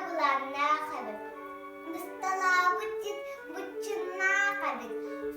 былааннаах эбит, бысталаабыт дьит быччыннаах эбит,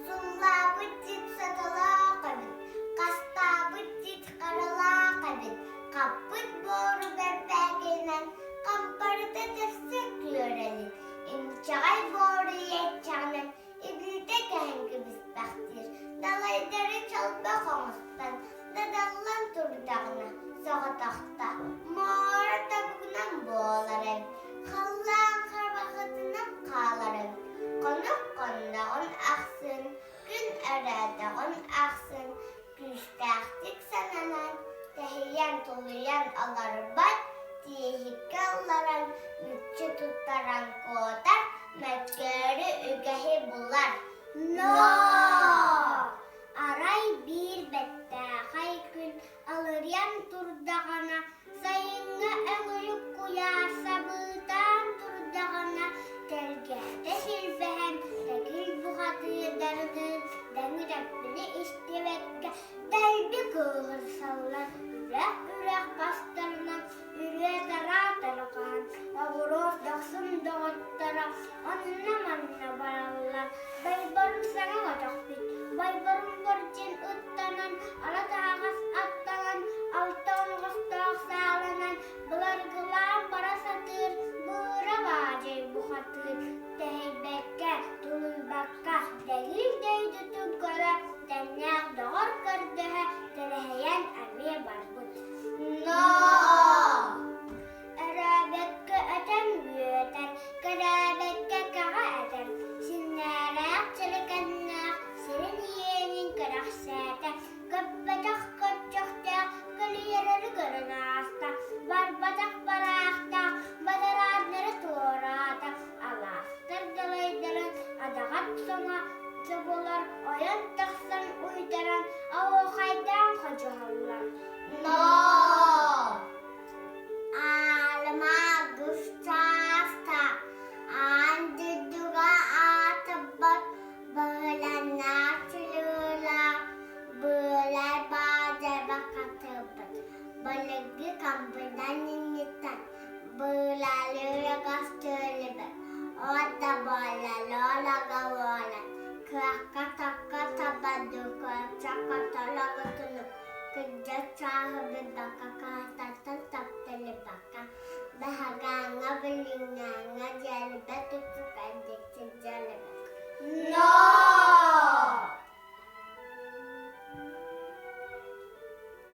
суллаабыт дьит саталаах эбит, хастаабыт дьит харалаах эбит, хаппыт буору бэрбээкэйинэн хампарыта тэпсэ күөрэли, инчэҕэй буору иэччэҕинэн Илиитэ кэһэн кэбиспэхтиир, далайдары чалбах оҥостон, дадаллан турдаҕына, соҕотохто муора тобугунан буолар эбит, халлаан харбахытынан хаалар эбит, хонук хонноҕун ахсын, күн өрөөтөҕүн ахсын күүстээхтик сананан, тэһийэн-тулуйан олорбот, тииһиккэ ылларан, мүччү туттаран куотар, мөккүөрү үгэһи булар. Ноо! Арай биир бэттээхэй күн алырыйан турдаҕына, сайыҥҥы өҥүрүк куйаар сабыытаан турдаҕына, тэлгэһэтэ силбэһэн, тэкил бухатыырдарыныын дэҥирэппини истибэккэ, дэлби кыыһырсаллар, үрэх-үрэх бастарынан үрүө-тараа тарҕаан, оҕуруот дохсун доҕотторо онно-манна бараллар. Байбарым саҥа көтөхпүт, Байбарым бордьин ыттанан, ала таһаҕас аттанан, алта оноҕостоох сааланан, былыргылаан бара сатыыр, быыра баадьай бухатыыр, тэһийбэккэ, тулуйбакка, дэлиил дөйдүтүн көрө, тэҥнээх доҕор көрдөһө, тэлэһийэн эмиэ барбыт. Ноо! Өрөөбөккө өтөн үөтэр, кэрээбэккэ кэҕэ этэр, синнээрээх чэлэкэннээх сирин иэнин кэрэхсээтэ, көппөтөх көччөхтөөх көлүйэрэри көрөн ааста, барбатах бараахтаах бадарааннары туораата, алаастар далайдарын адаҕат соҥо соболор ойон тахсан уйдаран оһуохайдаан ходьоһоллор. Ноо! Аалыма густааста аан дойдуга аатырбыт быһыланнаах чулуулаах быылай баадьайба хатырбыт былыргы камбынан инниттэн быылалыырыгас төлүбүт от да буолла лолого буолан кыахха токко табадукоча котологотуну кырдьар чааһы билбэккэ.